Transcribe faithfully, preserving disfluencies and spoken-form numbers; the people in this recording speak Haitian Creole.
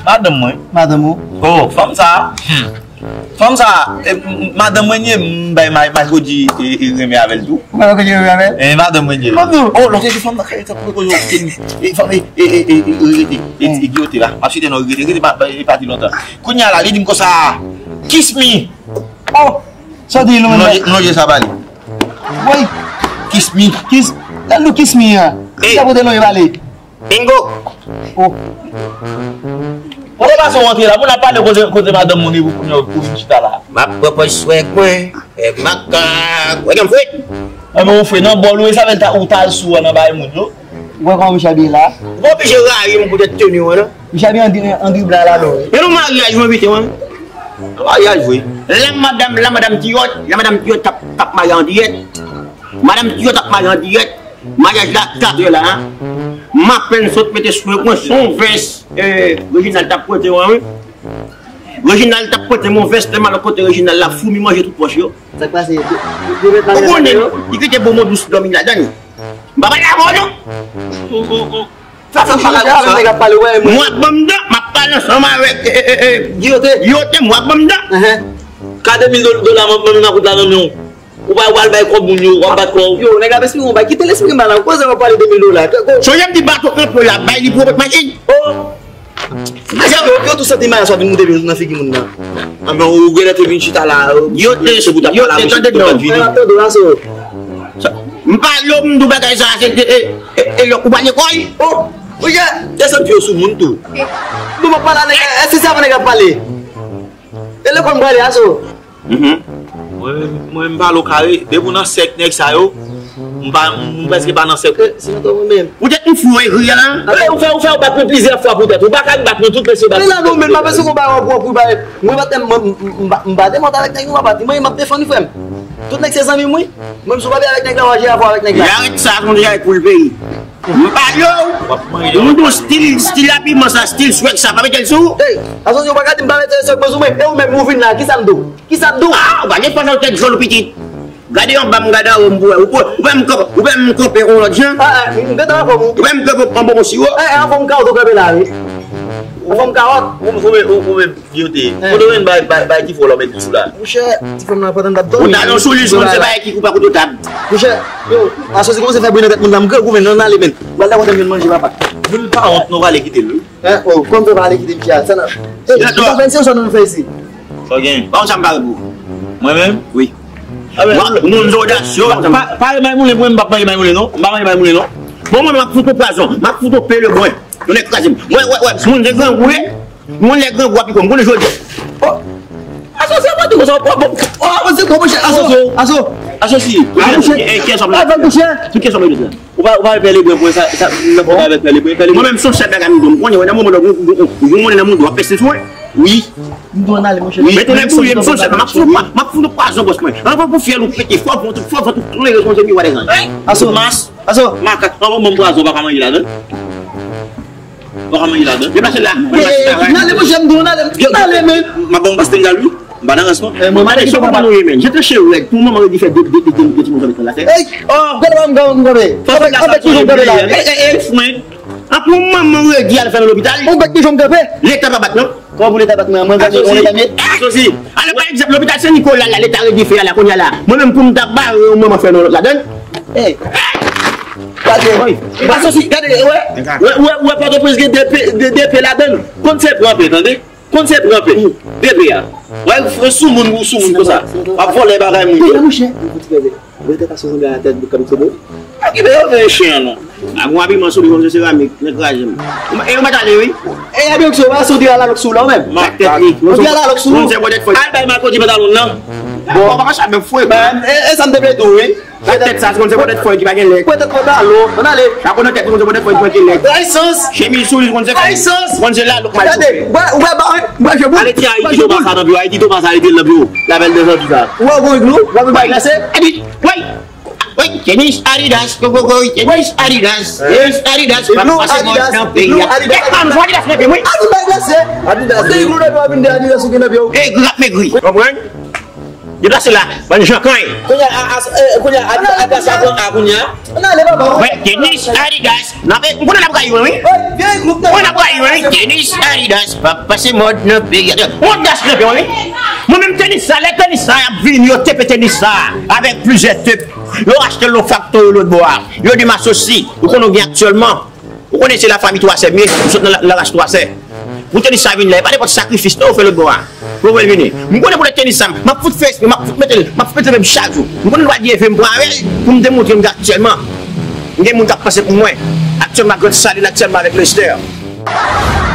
Madanm mwen. Madanm ou? Oh, fanm sa. Hmm. Fanm sa, eh, m- madanm mwen ye, m bay ma- Marc Goddie, eh, eh, renmen avè l tou. Ou bay Marc Goddie renmen avè l? Eh, madanm mwen ye. Fanm tou? Oh, lòt se fanm nan kay, tankou kote yo, eh, fanm, eh, eh, eh, eh, eh, rete, eh, eh, Guilloté la. M ap site non, rete, rete, pa, pa, pa di lontan. Kounye a la, li di m konsa, "Kiss me." Oh, sa di nou menm. Non, non, je sa ba li. Woy. Kiss me. Kiss, lè nou kiss me an. Hey. Sa pote non, e ba li. Bingo! Oh. Kote pase w antre la? Pou n ap pale koze, koze madanm moun e pou, pou, pou vin chita la. M ap pran pòz swèg mwen, e makak. Wè, gen m fre. Anben, ou fre nan bòl ou, e sa fè l ta, ou ta al sou an nan bay moun yo. Ou wè kòman misye abiye la? Ou pa oblije rayi m poutèt teni w an, non. Misye abiye an dri-, an dribla la, non. E nan maryaj, mwen envite, wi. Nan maryaj, wi. La madanm, la madanm Tiyòt, la madanm Tiyòt k ap, k ap marye an dirèk. Madanm Tiyòt ap marye an dirèk. Maryaj la katrè la, en. M apèn sot mete sou mwen, se yon vès, eh, Reginald t ap pote, wi. Reginald t ap pote yon vès, lè m al kote Reginald la, foumi manje tout pòch yo. Sa k pase? Ou konnen, li kite bonbon dous dòmi ladan li. M pa pale avè w, non. Sa, sa, sa, sa, sa, nèg ap pale, wè, mwen. Mwen ap ban m dan, m ap pale ansanm avèk, eh, eh, eh, eh, Giyote. Giyote, mwen ap ban m dan. Ka de mil do- dola, mwen ban m nan kout la nan men w. Ou pa, ou pa al bay kòb moun yo, w ap bat kò w. Yo, nèg ap esplike yon bagay. Kite l esplike m bagay la. Koze w ap pale de mil dola. Sonje m di bato kanpe la, bay li pou machin. Oh. Yo, yo tou santi mayas ap vin moute nan figi moun nan. Anben, ou genlè te vin chita la, yo te, se pou ta yo pale te avè tande non. Frè, m ap tande w, Aso. M pale w, m di w bagay sa, se, e, e, e, e, ou pa lekòl? Oh, ou ye, desann pye w sou moun tou. Bon, m ap pale a nèg la, e, se sa nèg ap pale. E lekòl m prale, Aso. Mhm. Mwen, mwen, m pale w kare, depi w nan sèk nèg sa yo, m pa, m prèske pa nan sèk. Eh, se nan to mwen menm. Poutèt m fou egri a la. Ou fè, ou fè, ou bat mwen plizyè fwa poutèt. Ou pa ka bat mwen tout mesye bat. Men la non, men m pa panse konba w pou, pou bay. Mwen pa tèm, mwen, m, m, m, m pa demòt avèk nèg nou, m pa pati. Mwen, m ap defann frè m. Tout nèg se zanmi m, wi. Mwen, m sou papye avèk nèg la, w a jere afè avèk nèg la. Li arete sa, se yon nèg avèk pou l peyi. M pale w. M di w stil, stil abiman sa, stil swèg sa, pa mete l sou. Ey, Aso, si w pa ka di m pa mete swèg mwen sou mwen, e ou menm, ou vin la, kisa m di w? Kisa m di w? Ah, ou pa gen fòs nan tèt jòl ou pitit. Gade anba m, gade anwo m pou wè. Ou pou, ou wè m kanpe, ou wè m kanpe yon lòt jan. Ah, ah, m gentan anfòm ou. Ou wè m kanpe anba yon siwo. Eh, eh, anfòm kawòt ou kanpe la, wi. Anfòm kawòt. Ou, ou, ou, ou, Giyote. Kote w jwenn bay, bay, bay ki fò la w met sou la? Monchè, ti fanm nan pandan m t ap dòmi. Ou ta nan sou li, se bagay ki koupa kote w tab. Monchè, yo, Aso, si kòmanse fè bri nan tèt moun nan, m grangou, men, nan ale, men. M pral lakòz m jwenn manje, papa. Moun pa wont, nou prale kite l, wi. Hein? Oh, kòm fè pa ale kite misye a, sa nan. Ey, nou pa fè misye sa nou fè isi. Sa w gen? Ba w sa m pare pou ou. Mwen menm? Wi. Moun zodasye. Pa, pa remay moulen pou mwen, m p ap manje may moulen, non. M pa manje may moulen, non. Bon, mwen, m ap fout ou pwazon. M ap fout ou pele bwen. Yon nèg kraze m. Wè, wè, wè, moun se grangou, wi. Moun lè grangou a piko m konnen jodi. Oh. Aso, se mwen di konsa, oh, bon. Oh, se bon, monchè, Aso, Aso. Aso si. Ah, monchè. Eh, kiyès w ap la? Avèk monchè. Sou kiyès w ap la? Ou pa, ou pa pè Lebren pou sa, sa, nan fòt avèk pè Lebren, pè Lebren. Mwen menm, se yon sèl bagay m di w, m konnen, wè, nan moman w gen, gen, gen, gen monnen nan moun, w ap pèse sou mwen. Wi. M dwe nan ale, monchè. Mete nèg pou li, m se yon sèl, m ap fout, m ap fout pwazon bòs mwen. Anvan pou fyèl ou pete, fò vant ou, fò vant ou tonbe, rekonje miwa dèzanj. Aso. Mas. Aso. Makak, anvan mwen pwazon, pa ka manje ladan. Ou pa ka manje ladan. Deplase la. N ale, monchè, m di w, n ale, n ale, men. M ap ba w yon pastèk gal, wi. M pa nan rans, non. Eh, mwen, m ale, se konpa nou ye, men. Je te chez rèd. Pou manman redi fè de, de, de, de, de ti moun sa met nan lafè. Ey! Oh! Gade, m, m, m, m, m, m, m, fwen. An pou manman redi al fè nan lopital. Yon bèk ki jwenn kanpe. Leta pa bat, non. Kòman pou leta bat mwen? Mwen gade yon leta mye. Asosi. Ale, pa egzanp, lopital Sen Nikola la, leta redi fè a la, kounye a la. Mwen menm, pou m ta bare yon manman fè nan lòt ladan l. Ey! Gade, wi. Asosi, gade, wè. Wè, wè, wè, Pòtoprens gen de pe, de, de pe ladan l. Konn se pran pe, tande? Konn se pran pe. De pe a. Wè, w sou moun, ou sou moun konsa. W ap vòlè bagay moun yo. Ey, monchè. Yon ti bebe. Wè, tèt Aso sanble a tèt bout kòm se bon. Pa ki bebe, chen an, non. A gon abiman sou li, konn se seramik, men kraze m. E yo mèt ale, wi. E, e, donk, se w pa soti a la lòk sou la, ou menm? Mak tèt li. Ou di a la lòk sou. Konn se pòtèt fòy. Al bay Marc Goddie pantalon nan. Bon, pa ka chape fwe. E, e, sa m te vle di w, wi. Sa tèt sa, se konn se pòtèt fòy ki pa gen lèg. Pòtèt pantalon, ann ale. Sa konn nan tèt, se konn se pòtèt fòy ki manke lèg. Ayisans. Chemiz sou li, se konn se fòy. Ayisans. Konn se la, lòk mal. Gade, ou wè, ou wè, ba, ou wè, je boul. Ale ti Ayiti to pasa nan biro, Ayiti to pasa ale di l nan biro. Labèl de zanti sa. Ou wè, ou wè, ou wè, ou wè, glase. Epi, wè. Wi, tenis Adidas, koko, koko, wi, tenis Adidas, tenis Adidas, pa pase mòd nan peyi a. Adidas. Adidas, Adidas, Adidas, Adidas, ou gen nan pye w. E, grap megri. Konprann? Deplase la, bann jankany. Kounye a, a, a, eh, kounye a, Ad-, Adidas la pran A kounye a. Ann ale, papa. Wè, tenis, Adidas. N ap, m konnen n ap rayi mwen, wi. Mwen n ap rayi mwen, wi. Tenis, Adidas, p ap pase mòd nan peyi a. Mòd das nan peyi, wi. Mwen menm tenis sa, lè tenis sa ap vini, yo tepe tenis sa avèk plizyè tep. Yo achte l nan faktori lòt bò a. Yo di m asosi. Ou konnen w gen aktyèlman. Ou konnen se lafanmi Twa Sè m ye, m sot nan la, nan ras Twa Sè. Pou tenis sa vin la, e pa nenpòt sakrifis non ou fè lòt bò a. Pou mwen vini. M konnen pou lè tenis sa, m ap fout fè espre, m ap fout mete l, m ap fout mete l menm chak jou. M konnen l va di efè m pran avè l, pou m demontre m ke aktyèlman, m gen moun k ap panse pou mwen. Aktyèlman, Grand Saline, aktyèlman avèk Lester.